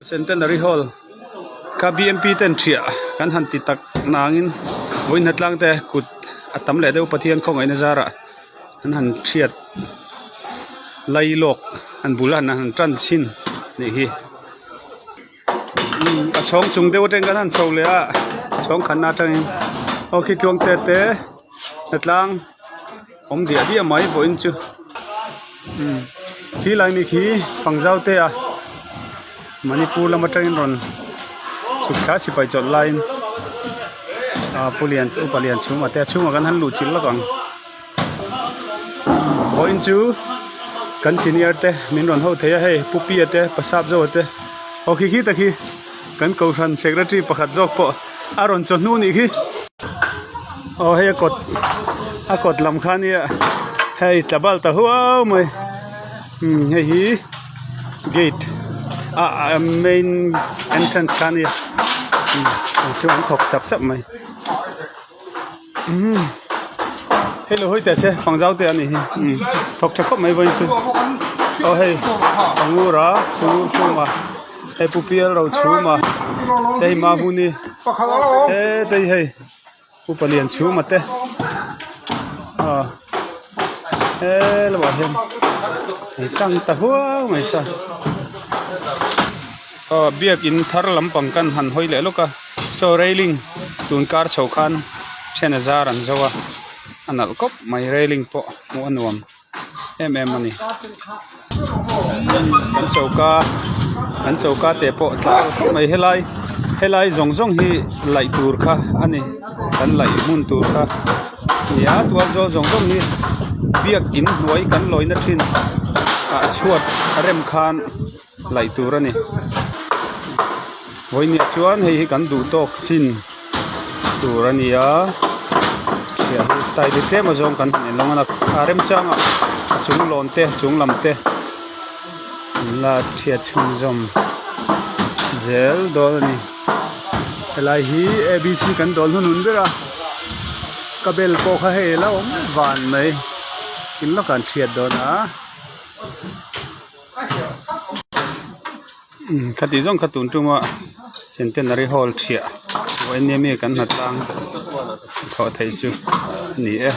Centenary Hall kha bmp ten thiah kan han ti tak nangin vawiin tlang te kut a tam leh deuh Pathian khawngaihna zarah an han thiat lai lawk an bul an han tan chhin nih hi a chhawng chung deuh atangin kan han chho leh a chhawng khatna atangin aw khi tluang te te hnatlang awm diah diah mai vawiin chu khi lai mi khi fangzau te a Manipur lam atangin rawn chhuk thla sipai chawlh laiin ah pu lian upa lian chhuma te a chhungah kan han luh chilh lawk ang vawiin chu kan senior te min rawn ho thei a hei pu pia te pa sap zawk te aw khi khi ta khi kan kohhran secretary pakhat zawk pawh a rawn chawhnu nih khi aw hei a kawt a kawt lam kha nia hei tla bal ta huau mai umm hei hi gate ah ah main entrance kha nia umm an chhung an thawk sap sap mai umm hei lo hawi teh se fangzau te a nih hi umm thawk tha khawp mai vawiin chu aw hei pangura pu khuma hei pu pial ro chhuma te hei mahuni he te hi hei pu palian chhuma te aw he lamah hian an tlang ta huau mai sa aw biakin thar lampang kan han hawi leh lawk a saw railing tun kar chho khan then a zar an zo a a nalh kawp mai railing pawh hmuh a nuam em em a ni kan choka kan choka te pawh tla khawp mai helai helai zawng zawng hi laih tur kha a ni kan laih hmun tur kha a ni a tual zawl zawng zawng hi biakin hnuai kan lawina thin ah chhuat rem khan laih tur a ni vawinia chuan hei hi kan duh tawk chin tur a ni a thian hi taite tlem a zawng kan han en lawng a a remchangah a chung lawn te chung lam te an la thiat chhunzawm zel dawn a ni helai hi abc kan dawl hnuhnun ber a ka bel pawh kha hei a la awm van mai in lawkah an thiat dawn a. Khati zawng kha tun tuma centenary hall thiah vawiin nia mi kan hnatlang thawh theih chu a ni e.